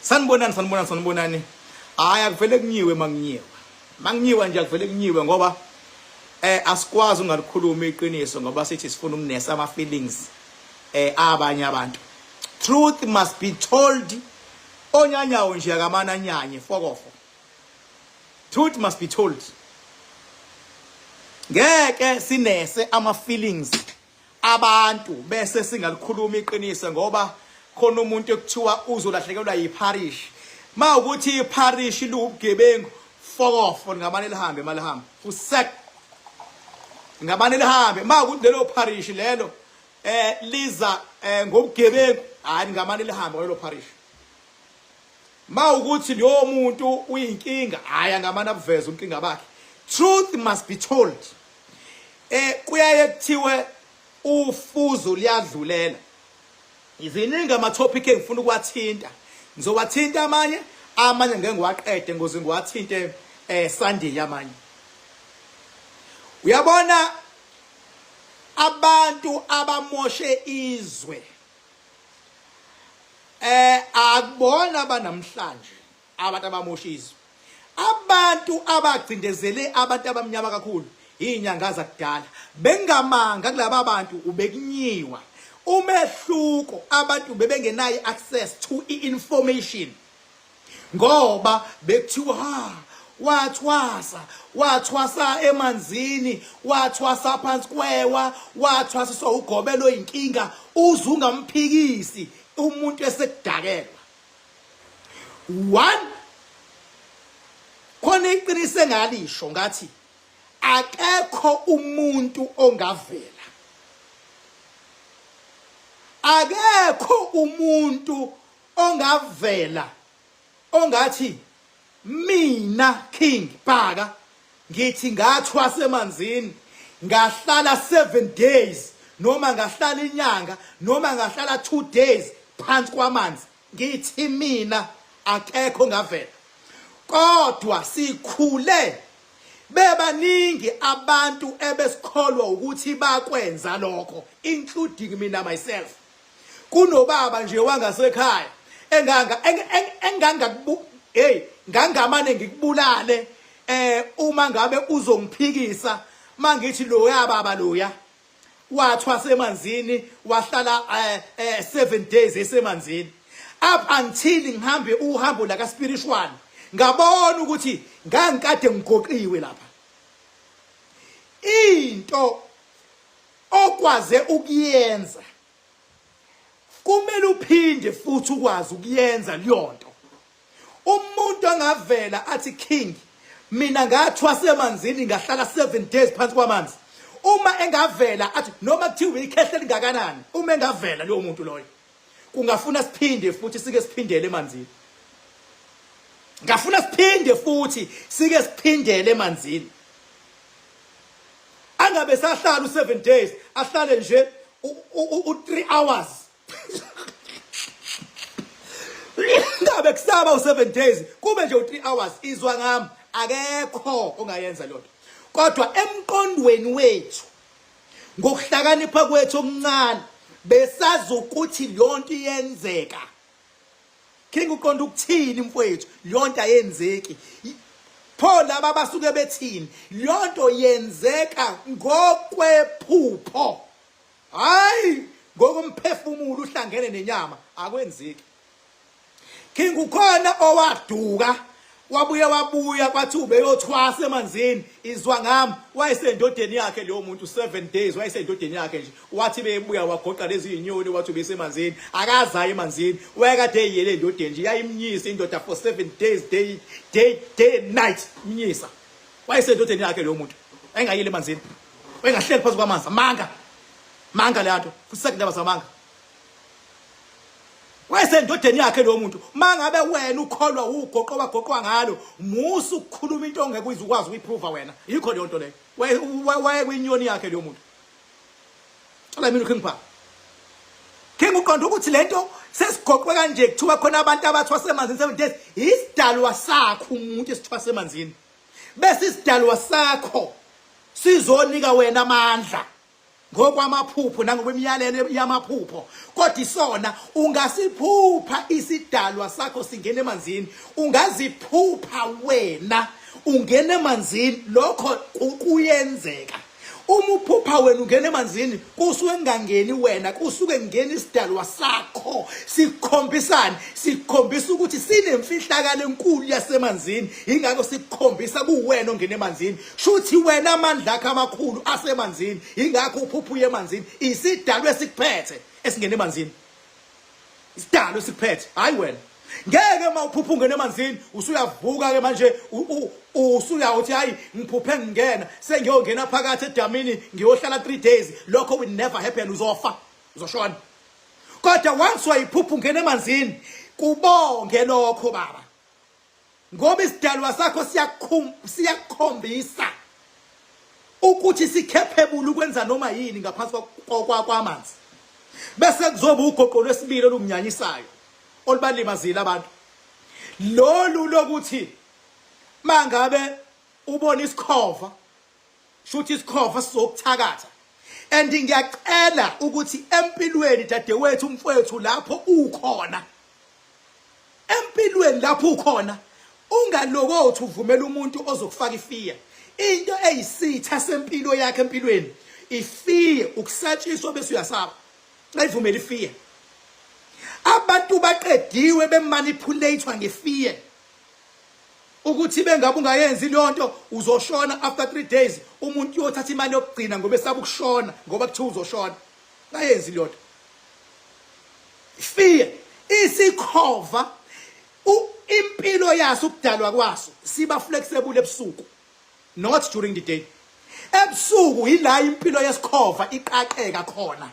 Sanibonani, sanibonani, sanibonani. Hayi, akuvele kunyiwe manginyiwa. Manginyiwa nje akuvele kunyiwe ngoba asikwazi ungalikhuluma iqiniso ngoba sithi sifuna ukunesa ama feelings abanye abantu. Truth must be told. Onyanyawo nje akamana anyanye fokofo. Truth must be told. Ngeke sinese ama feelings abantu bese singalikhuluma iqiniso ngoba khona umuntu ekuthiwa uzolahlekelwa yiparish. Mawukuthi iparish liwubugebengu, fokofo, ngamane lihambe malihambe. Fusek. Ngamane lihambe mawukuthi lelo parish lelo liza ngobugebengu, hayi, ngamane lihambe lelo parish. Mawukuthi lo muntu uyinkinga, hayi, angamane abuveze unkinga bakhe. Truth must be told. Kuyaye kuthiwe ufuzo liyadlulela. Iziningi ama topic engifuna ukuwathinta, ngizowathinta amanye, amanye ngeke ngiwaqede ngoze ngiwathinte Sunday amanye. Uyabona abantu abamoshe izwe akubona abanamhlanje, abantu abamosha izwe, abantu abagcindezele abantu abamnyama kakhulu, inyanga zakudala. Bengamanga kulaba bantu, ubekunyiwa. Umehluko, abantu bebengenayo access to i-information ngoba bekuthiwa ha wathwasa, wathwasa emanzini, wathwasa phansi kwewa, wathwasiswa ugobelo, inkinga uze ungamphikisi umuntu esekudakelwa. One khona iqiniso engalisho, ngathi akekho umuntu ongavela, akekho umuntu ongavela ongathi mina King Bhaka ngithi ngathwasa emanzini, ngahlala 7 days noma ngahlala inyanga noma ngahlala 2 days phansi kwamanzi. Ngithi mina akekho ngavela, kodwa sikhule bebaningi abantu ebesikholwa ukuthi bakwenza lokho, including mina myself. Kunobaba nje wangasekhaya enganga enganga, hey, ngangamane ngikubulale uma ngabe uzongiphikisa mangithi loya baba loya wathwasa emanzini, wahlala 7 days esemanzini, up until ngihambe uhambo la ka spiritual, ngabona ukuthi ngangikade ngigoqiwe lapha. Into okwaze ukuyenza kumele uphinde futhi ukwazi ukuyenza leyonto. Umuntu angavela athi, "King, mina ngathwasa emanzini, ngahlala 7 days phansi kwamanzi," uma engavela athi, noma kuthiwa ikhehle lingakanani, uma engavela loyo muntu loyo, kungafuna siphinde futhi sike siphindele emanzini, ngafuna siphinde futhi sike siphindele emanzini. Angabe sahlala u7 days, ahlale nje u3 hours, ngabe kusaba u7 days, kube nje u3 hours. Izwa ngami, akekho ongayenza lonto, kodwa emqondweni wethu, ngokuhlakanipha kwethu okuncane, besazi ukuthi lonto iyenzeka. King, uqonda ukuthini mfowethu? Lonto ayenzeki. Pho laba basuke bethini? Lonto yenzeka ngokwephupho, hayi ngokomphefumulo uhlangene nenyama, akwenzeki. King, ukhona owaduka wabuye, wabuya kwathi ubeyothwasa emanzini. Izwa ngami, wayesendodeni yakhe leyo muntu 7 days, wayesendodeni yakhe nje. Wathi bebuya wagoqa lezi zinyoni, wathi ubesemanzini, akazayo emanzini, wayekade eyele endodeni nje. Yayimnyisa indoda for 7 days, day day day and night, imnyisa. Wayesendodeni yakhe leyo muntu, engayile emanzini, wayengahleli phezu kwamanzi. Amanga, manga leyo nto futhi, sekindaba zamanga. Wayesendodeni yakhe lo muntu. Mangabe wena ukholwa ugoqo wagoqwa ngalo, musu ukukhuluma into ongeke ukwazi ukuyiprova wena. Yikho leyo nto leyo. Waye kwinyoni yakhe leyo muntu. Cela mina uKing Bhaka. King, uqonda ukuthi lento sesigoqwe kanje, kuthiwa khona abantu abathwasa emanzini 7 days, isidalwa sakho umuntu esithwasa emanzini, bese isidalwa sakho sizonika wena amandla. Ngokwamaphupho nangokwemiyalelo yamaphupho, kodwa isona ungasiphupha isidalwa sakho singena emanzini, ungaziphupha wena ungena emanzini, lokho kuyenzeka. Uma uphupha wena ungena emanzini, kusuke kungangeni wena, kusuke kungena isidalwa sakho. Sikhombisani? Sikhombisa ukuthi sinemfihlakalo enkulu yasemanzini, yingakho sikukhombisa kuwena ongena emanzini. Shuthi wena amandla akho amakhulu asemanzini, yingakho uphupha uye emanzini. Isidalwa esikuphethe esingena emanzini, isidalwa esikuphethe, hayi wena. Ngeke uma uphupha ungena emanzini usuyavuka ke manje usuya uthi hayi ngiphuphe ngingena sengiyongena phakathi edamini ngiyohlala 3 days. Lokho will never happen, uzofa, uzoshona. Kodwa once wayiphupha ungena emanzini, kubonge lokho baba, ngoba isidalwa sakho siyakukhombisa ukuthi sikhephebule ukwenza noma yini ngaphansi kwamanzi. Bese kuzoba ugoqo lwesibili olunginyanyisayo olubalimazile abantu, lolu lokuthi mangabe ubona isikhova, shuthi isikhova sizokuthakatha. And ngiyacela ukuthi empilweni, dadewethu, umfowethu, lapho ukhona empilweni, lapho ukhona, ungalokothi uvumela umuntu ozokufaka ifear. Into eyisitha sempilo yakhe empilweni ifear, ukusatshiswa bese uyasaba. Ayivumela ifear. Abantu baqediwe bemanipulatewa ngefear ukuthi bengabe ungayenzi leyo nto uzoshona after 3 days. Umuntu uyothatha imali yokugcina ngoba esaba ukushona, ngoba kuthiwa uzoshona. Ngayenzi leyo nto, fear. Isikhova impilo yaso, ukudalwa kwaso, siba flexible ebusuku, not during the day. Ebusuku yila impilo yesikhova iqaqeka khona.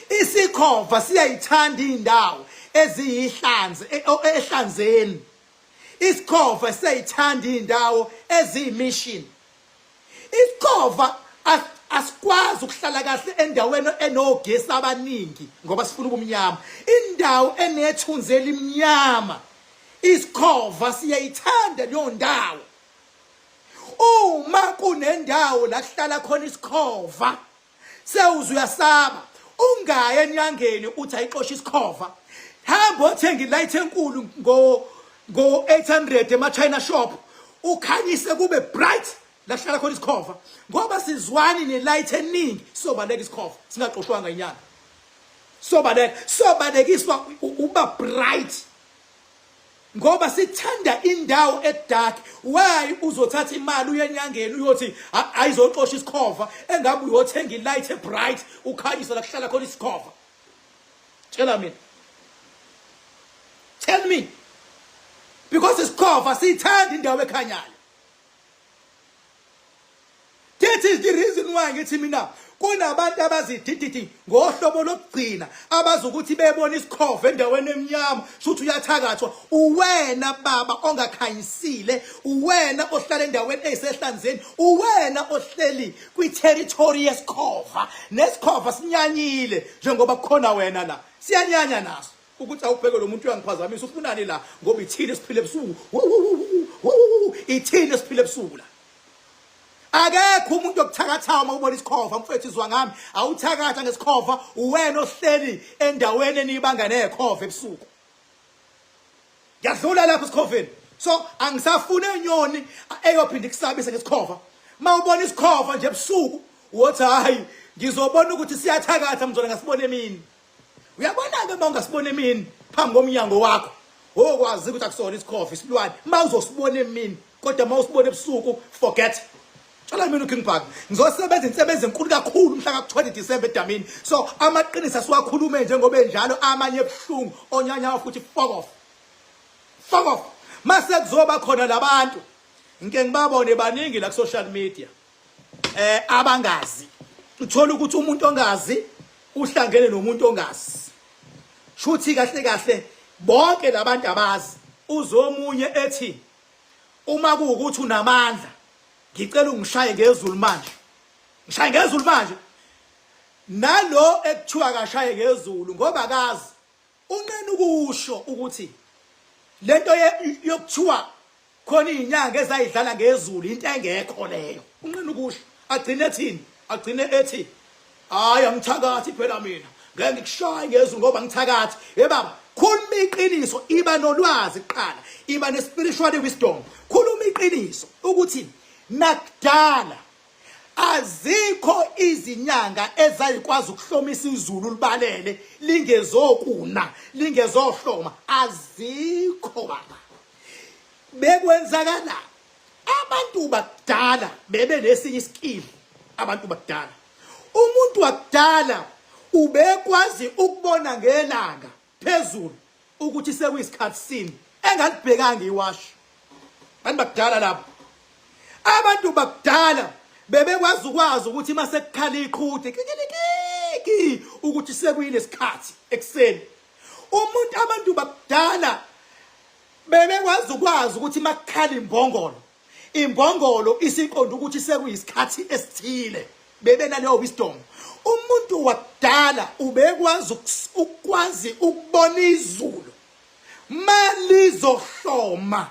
Isikhova siyayithanda indawo eziyihlanze, ehlanzeni. Isikhova siyayithanda indawo eziyimission. Isikhova asikwazi ukuhlala kahle endaweni enogesi abaningi ngoba sifuna ubumnyama, indawo enethunzi elimnyama. Isikhova siyayithanda leyo ndawo. Uma kunendawo la kuhlala khona isikhova, sewuze uyasaba. Ungayi enyangeni uthi ayixoshe isikhova. Hamba othenga ilight enkulu ngo 800 ema China shop, ukhanyise kube bright la kuhlala khona isikhova, ngoba sizwani nelight eningi, sobaleka isikhova singaxoshwanga inyanga. Sobaleka, sobalekiswa uba bright ngoba sithanda indawo edark. Why uzothatha imali uye enyangeni uyothi ayizoxosha isikhova, engabe uyothenga ilight ebright ukhanyisa la kuhlala khona isikhova? Tshela mina, tell me, because isikhova sithanda indawo ekhanyayo. That is the reason why ngithi mina kunabantu abazidididi ngohlobo lokugcina abazokuthi bebona isikhova endaweni emnyama, shuthi uyathakathwa. Uwena baba ongakhanyisile, uwena ohlala endaweni eyisehlanzeni, uwena ohleli kwi-territory yesikhova, nesikhova sinyanyile njengoba kukhona wena la, siyanyanya naso ukuthi awubheke lo muntu uyangiphazamisa, ufunani la, ngoba ithini esiphile ebusuku, ithini esiphile ebusuku la. Akekho umuntu okuthakathayo uma ubona isikhova, mfethu, izwa ngami. Awuthakatha ngesikhova, uwena ohleli endaweni eniyibanga nekhova ebusuku. Ngiyadlula lapho esikhoveni, so angisafuni enyoni eyophinda ikusabise ngesikhova. Uma ubona isikhova nje ebusuku, wothi hayi, ngizobona ukuthi siyathakatha, mzona ngasibona emini. Uyabona-ke, uma ungasibona emini phambi komnyango wakho, wokwazi ukuthi akusona isikhova, isilwane uma uzosibona emini. Kodwa uma usibona ebusuku, forget. Tshela mina uKing Bhaka, ngizosebenza insebenzo enkulu kakhulu mhla ka-20 December edamini. So amaqiniso asiwakhulume njengoba enjalo, amanye ebuhlungu onyanyawo futhi. Fuck off, fuck off. Mase kuzoba khona labantu ngike ngibabone baningi la ku-social media abangazi. Uthola ukuthi umuntu ongazi uhlangene nomuntu ongazi, shuthi kahle kahle bonke labantu abazi. Uzomunye ethi uma kuwukuthi unamandla, ngicela ungishaye ngezulu manje, ngishaye ngezulu manje. Nalo ekuthiwa kashaye ngezulu, ngoba akazi, unqena ukusho ukuthi lento yokuthiwa khona izinyanga ezayidlala ngezulu into engekho leyo. Unqena ukusho, agcine ethini? Agcine ethi Hayi, angithakathi phela mina, ngeke ngikushaye ngezulu ngoba ngithakathi. Hey baba, khuluma iqiniso, iba nolwazi kuqala, iba ne-spiritual wisdom. Khuluma iqiniso ukuthi nakudala azikho izinyanga ezayikwazi ukuhlomisa izulu libalele lingezokuna, lingezohloma. Azikho baba. Bekwenzakala abantu bakudala bebe nesinye iskill. Abantu bakudala, umuntu wakudala ubekwazi ukubona ngelanga phezulu ukuthi sekuyisikhathi sini engalibhekanga iwashi. Abantu bakudala labo, abantu bakudala bebekwazi ukwazi ukuthi uma sekukhala iqhude kikilikiki ukuthi sekuyilesikhathi ekuseni. Umuntu, abantu bakudala bebekwazi ukwazi ukuthi makukhala imbongolo, imbongolo isiqonda ukuthi sekuyisikhathi esithile. Bebenaleyo wisdom. Umuntu wakudala ubekwazi ukwazi ukubona izulu malizohloma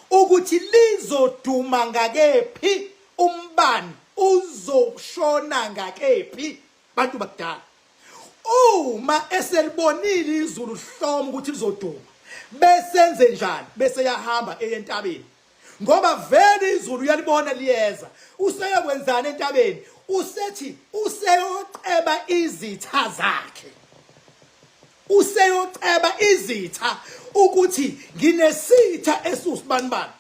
ukuthi lizoduma ngakephi, umbani uzoshona ngakephi. Bantu bakudala, uma eselibonile izulu hloma ukuthi lizoduma, besenze njani? Bese yahamba eye entabeni, ngoba vele izulu uyalibona liyeza. Useyokwenzani entabeni? Usethi useyoceba izitha zakhe, useyoceba izitha ukuthi nginesitha esusibanibani.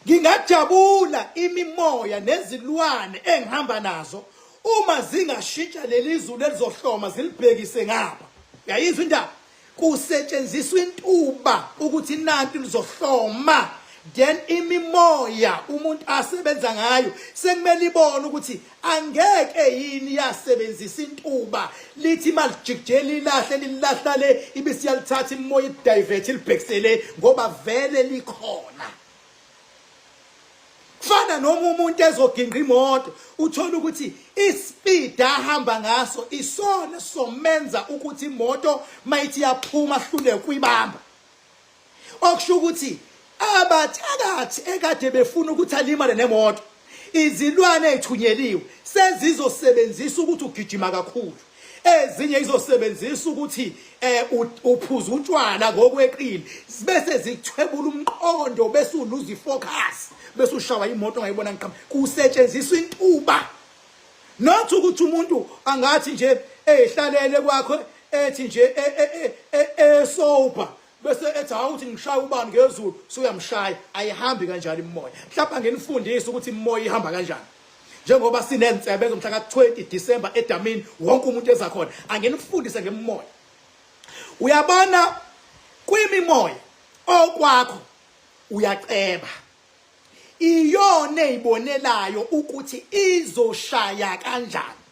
Ngingajabula imimoya nezilwane engihamba nazo uma zingashintsha leli zulu elizohloma zilibhekise ngapha. Uyayizwa indaba? Kusetshenziswa intuba ukuthi nanti lizohloma, then imimoya umuntu asebenza ngayo sekumele ibone ukuthi angeke yini yasebenzisa intuba, lithi malijikijela ilahle lilahla le, ibisiyalithatha imoya idivert ilibhekisele ngoba vele likhona. Kufana noma umuntu ezoginqa imoto, uthola ukuthi ispeed ahamba ngaso isona somenza ukuthi imoto mayithi yaphuma hlule kuyibamba. Okusho ukuthi abathakathi ekade befuna ukuthi alimale nemoto, izilwane ezithunyeliwe sezizosebenzisa ukuthi ugijima kakhulu, ezinye izosebenzisa ukuthi uphuza utshwala ngokweqile, bese zithwebula umqondo, bese uluza ifocus, bese ushawa imoto ongayibona ngiqhamuka. Kusetshenziswa intuba, not ukuthi umuntu angathi nje ehlalele kwakho ethi nje esober bese ethi hawu uthi ngishaya ubani ngezulu, suyamshaya. Ayihambi kanjalo imimoya. Mhlawumbe anginifundise ukuthi imimoya ihamba kanjani njengoba sinensebenzo mhla ka-20 December edamini, wonke umuntu eza khona. Anginifundise ngemimoya. Uyabona kwimimoya okwakho uyaceba, iyona eyibonelayo ukuthi izoshaya kanjani.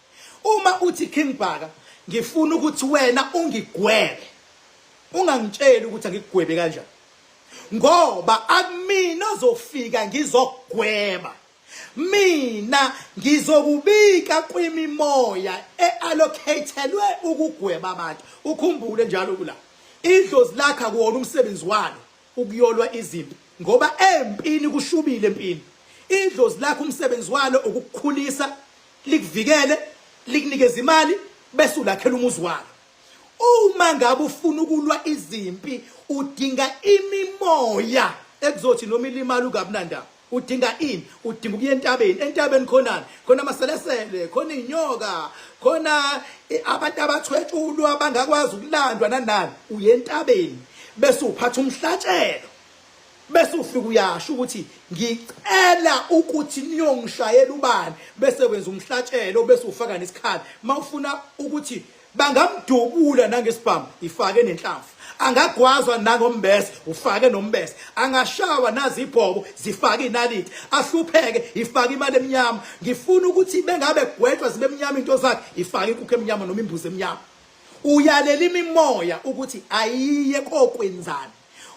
Uma uthi King Bhaka, ngifuna ukuthi wena ungigwebe, ungangitsheli ukuthi angikugwebe kanjani, ngoba akumina ozofika ngizogweba. Mina ngizokubika kwimimoya eallocatelwe ukugweba abantu. Ukhumbule njalo kula idlozi lakhe akuwona umsebenzi walo ukuyolwa izimpi, ngoba empini kushubile empini. Idlozi lakho umsebenzi walo ukukukhulisa, likuvikele, likunikeze imali, bese ulakhela umuzi walo. Uma ngabe ufuna ukulwa izimpi, udinga imimoya ekuzothi noma ilimala ungabi nandaba. Udinga ini? Udinga ukuya entabeni. Entabeni khonani? Khona amaselesele, khona inyoka, khona abantu abathwetshulwa abangakwazi ukulandwa nanani. Uye entabeni bese uphatha umhlatshelo, bese ufika uyasho ukuthi ngicela ukuthi niyongishayela ubani, bese wenza umhlatshelo, bese ufaka nesikhali. Mawufuna ukuthi bangamdubula nangesibhamu, ifake nenhlamvu. Angagwazwa nangombese, ufake nombese. Angashawa nazibhobo, zifake inaliti. Ahlupheke, ifake imali emnyama. Ngifuna ukuthi bengabe gwetshwa zibe emnyama into zakhe, ifake inkukhu emnyama noma imbuzi emnyama. Uyalela imimoya ukuthi ayiye kokwenzani.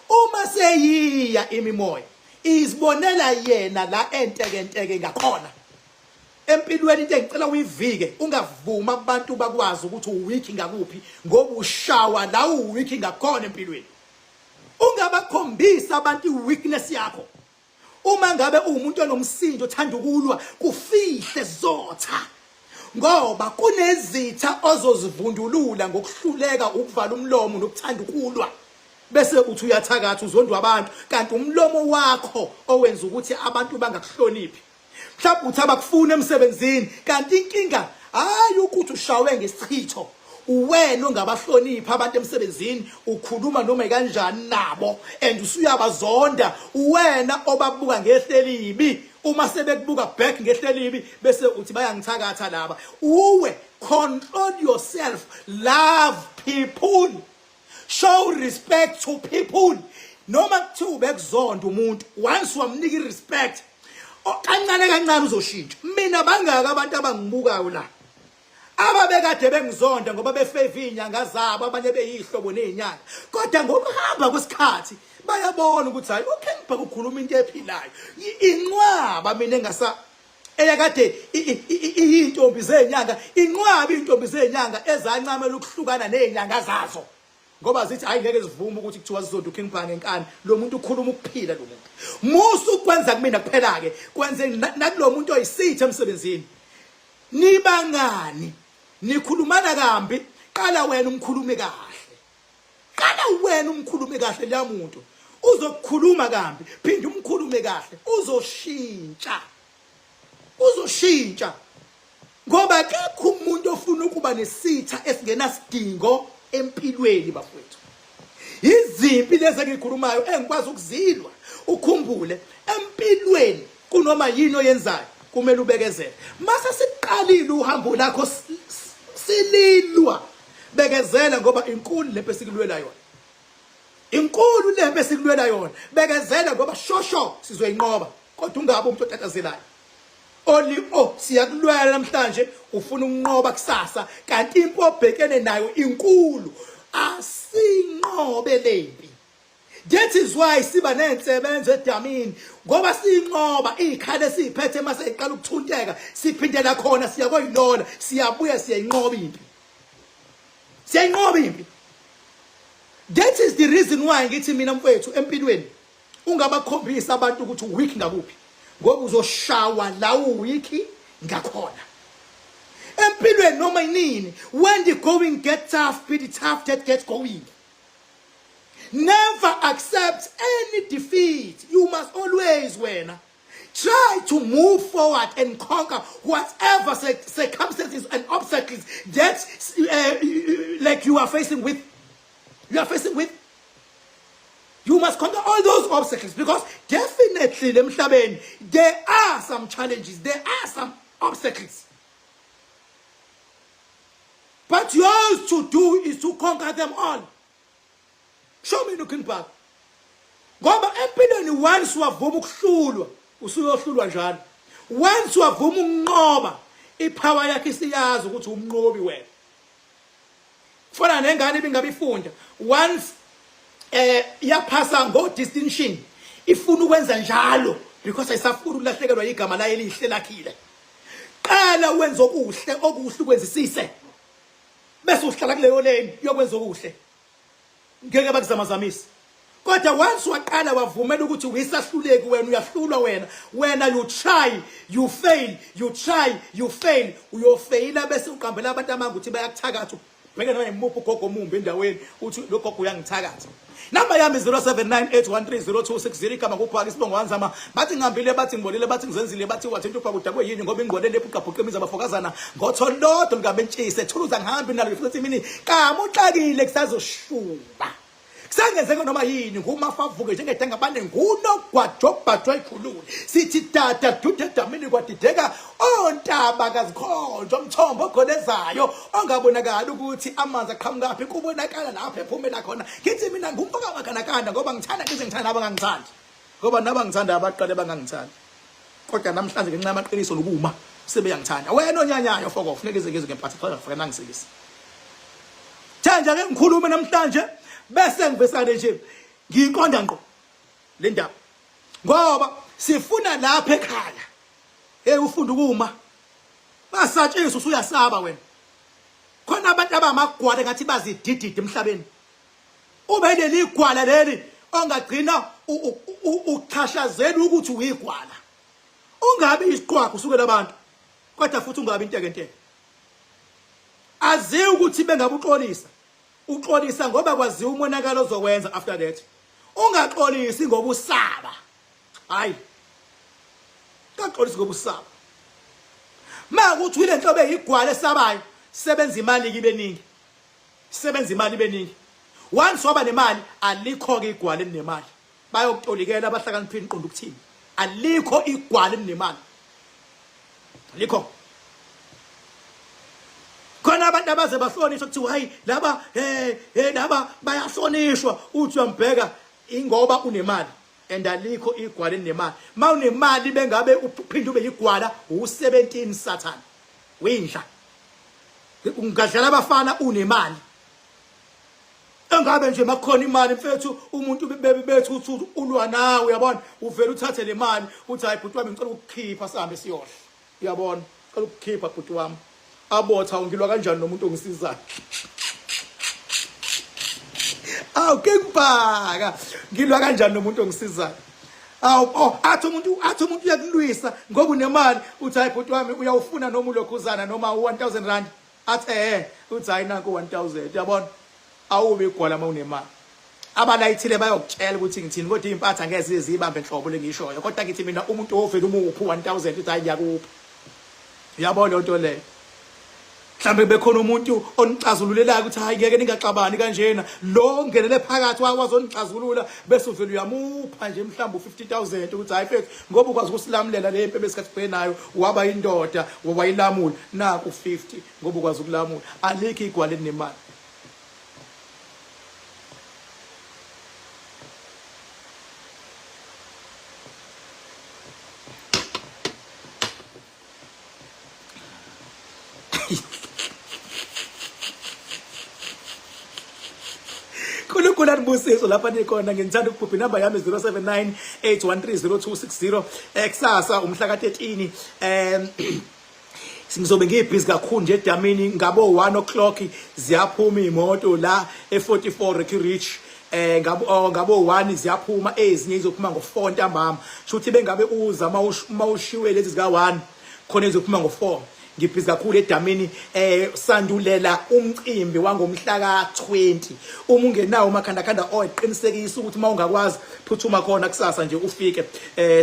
Uma seyiya imimoya izibonela yena la entekenteke ngakhona empilweni. Into engicela uyivike, ungavuma abantu bakwazi ukuthi uweak ngakuphi, ngoba ushawa la uweak ngakhona empilweni. Ungabakhombisa abantu iweakness yakho. Uma ngabe uwumuntu onomsindo othanda ukulwa, kufihle zotha. Ngoba kunezitha ozozivundulula ngokuhluleka ukuvala umlomo nokuthanda ukulwa. Bese uthi uyathakatha uzondwa abantu kanti umlomo wakho owenza ukuthi abantu bangakuhloniphi. Mhlawumbe uthi abakufuni emsebenzini kanti inkinga hayi ukuthi ushawe ngesichitho. Uwena ongabahloniphi abantu emsebenzini ukhuluma noma kanjani nabo and usuyabazonda uwena obabuka ngehle elibi uma sebekubuka back ngehle elibi bese uthi bayangithakatha laba uwe control yourself love people show respect to people noma kuthiwa ubekuzonda umuntu once wamnika irespect kancane kancane uzoshintsha mina bangaka abantu abangibukayo la ababekade bengizonda ngoba befeva iy'nyanga zabo abanye beyihlobo ney'nyanga kodwa ngokuhamba kwesikhathi bayabona ukuthi hhayi uking bhaka ukhuluma into ephilayo inqwaba mina engasa eyakade iyintombi zenyanga inqwaba iy'ntombi zenyanga ezancamela ukuhlukana ney'nyanga zazo ngoba zithi hayi ngeke zivume ukuthi kuthiwa zizonda uKing Bhaka ngenkani lo muntu ukhuluma ukuphila lo muntu musa ukwenza kumina kuphela ke kwenze nakulo muntu oyisitha emsebenzini nibangani nikhulumana kambi qala wena umkhulume kahle qala wena umkhulume kahle leya muntu uzokukhuluma kambi phinde umkhulume kahle uzoshintsha uzoshintsha ngoba akekho umuntu ofuna ukuba nesitha esingenasidingo empilweni bafowethu izimpi lezi engikhulumayo engikwazi ukuzilwa ukhumbule empilweni kunoma yini oyenzayo kumele ubekezele mase siqalile uhambo lakho sililwa bekezela ngoba inkulu lempe esikulwela yona inkulu lempe esikulwela yona bekezela ngoba shosho sizoyinqoba kodwa ungabe umuntu otatazelayo oli oh siyakulwela namhlanje ufuna ukunqoba kusasa kanti impi obhekene nayo inkulu asinqobe lempi that is why siba nensebenzo edamini ngoba sinqoba izikhala esiziphethe mase iqala ukuthunteka siphindela khona siya koyilola siyabuya siyayinqoba impi siyayinqoba impi that is the reason why ngithi mina mfethu empilweni ungabakhombisa abantu ukuthi uweak ngakuphi ngoba uzoshawa la uweak ngakhona empilweni noma yinini when the going get tough be the tough that gets going never accept any defeat you must always wena try to move forward and conquer whatever circumstances and obstacles that like you are facing with you are facing with You must conquer all those obstacles because definitely emhlabeni there are some challenges, there are some obstacles. But yours to do is to conquer them all. Show me looking back. Ngoba empilweni once wavuma ukuhlulwa, usuyohlulwa njalo. Once wavuma ukunqoba, ipower yakhe isiyazi ukuthi umnqobi wena. Kufana nengane ibingabe ifunda once eh yaphasa ngo distinction ifuna ukwenza njalo because ayisafuni ukulahlekelwa igama layo elihle lakhile. Qala wenze okuhle okuhle ukwenzisise. Bese uhlala kuleyo lane yokwenza okuhle. Ngeke bakuzamazamisa. Kodwa once waqala wavumela ukuthi uyisahluleki wena uyahlulwa wena wena you try you fail you try you fail uyofeyila bese uqambela abantu amanga ukuthi bayakuthakatha ubheke noma imuphi ugogo omumbi endaweni uthi lo gogo uyangithakatha Namba yami 0798130260 igama kuphaka isibongo wanzama bathi ngihambile bathi ngibolile bathi ngizenzile bathi wathinta uphaka udakwe yini ngoba ingqwele lephuqaphuqa imizi abafokazana ngotholodo lukabentshise thuluza ngihambi nalo futhi imini kamuxakile kusazoshuba kusangenzeka noma yini ngumafavuke njengedengabane ngunogwajobhajwa ikhulule sithi dada dude edamini kwadideka ontaba kazikhonjwa mthombo ogolezayo ongabonakali ukuthi amanzi aqhamukaphi kubonakala lapho ephumela khona ngithi mina ngumfoka maganakanda ngoba ngithanda ngize ngithanda nabangangithandi ngoba nabangithanda abaqale bangangithandi kodwa namhlanje ngenxa yamaqiniso nokuma sebeyangithanda wena onyanyayo foko funeka ize ngizwe ngempatha cha ngifake nangisikise Thanja ke ngikhulume namhlanje bese ngivesane nje ngiyiqonda ngqo le ndaba ngoba sifuna lapha ekhaya hey ufunda ukuma basatshiswa usuyasaba wena khona abantu abamagwala ngathi bazidididi emhlabeni ube leli gwala leli ongagcina uchashazela ukuthi uyigwala ungabi isiqhwaga usukela abantu kodwa futhi ungabi intekenteke Aziwe ukuthi bengabuxolisa. Uxolisa ngoba kwaziwa umonakalo ozowenza after that. Ungaxolisi ngoba usaba. Hayi. Ungaxolisi ngoba usaba. Makuthi uyile nhlobo eyigwala esabayo, sebenza imali kibe ningi. Sebenza imali ibe ningi. Once waba nemali alikho ke igwala elinemali. Bayokutolikela abahlakaniphile iqonda ukuthini. Alikho igwala elinemali. Alikho. Khona abantu abaze bahlonishwa kuthiwa hayi laba eh eh laba bayahlonishwa uthi uyambheka ingoba unemali and alikho igwala elinemali. Mawunemali bengabe uphinde ube yigwala u17 Satan. Winja. Ungadlala abafana unemali. Engabe nje makukhona imali mfethu umuntu bethu uthi ulwa nawe uyabona uvela uthathe le mali uthi hayi bhuti wami ngicela ukukhipha sihambe siyodla uyabona ngicela ukukhipha bhuti wami abotha ungilwa kanjani nomuntu ongisizayo awu kengibhaka ngilwa kanjani nomuntu ongisizayo awu oh athi umuntu athi umuntu uyakulwisa ngoba unemali uthi hayi bhuti wami uyawufuna noma ulokhuzana noma u1000 rand athi eh uthi hayi nanku 1000 uyabona awube igwala uma unemali abalayithile bayokutshela ukuthi ngithini kodwa impatha ngeke zize ziyibambe nhlobo lengishoyo kodwa ngithi mina umuntu ovela umuphi 1000 uthi hayi ngiyakupha uyabona lonto leyo mhlambe bekhona umuntu onixazululelayo ukuthi hayi ngeke ningaxabani kanjena lo ngenele phakathi wazonixazulula bese uvela uyamupha nje mhlawumbe u-50000 ukuthi hayi mfethu ngoba ukwazi ukusilamulela le mpi ebesikhathi sibheke nayo waba indoda wayilamula naku 50 ngoba ukwazi ukulamula alikho igwala elinemali uNkulunkulu anibusise lapha nikhona ngithanda ukuphupha inamba yami 079 813 0260 kusasa umhla ka-13 ngizobe ngiyibhizi kakhulu nje edamini ngabo 1 o'clock ziyaphuma imoto la e44 Ricky Rich ngabo oh, ngabo 1 ziyaphuma ezinye izophuma ngo4 ntambama shuthi bengabe uza mawushiwe lezi zika 1 khona izophuma ngo4 ngibhizi kakhulu edamini sandulela umcimbi wangomhla ka-20 uma ungenawo umakhandakhanda oqinisekisa ukuthi uma ungakwazi phuthuma khona kusasa nje ufike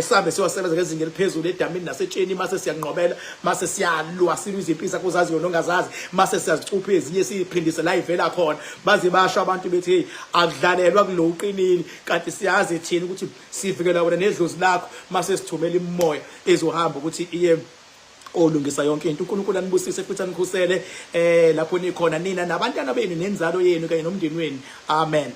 sihambe siyosebenza ngezinga eliphezulu edamini nasetsheni mase siyanqobela mase siyalwa silwa izimpi zakho uzaziyo nongazazi mase siyazicupha ezinye siyiphindise la ivela khona baze basho abantu bethi hey akudlalelwa kulo uqinile kanti siyazi thina ukuthi sivikela wena nedlozi lakho mase sithumela imimoya ezohamba ukuthi iye olungisa yonke into uNkulunkulu anibusise futhi anikhusele lapho nikhona nina nabantwana benu nenzalo yenu kanye nomndeni wenu amen.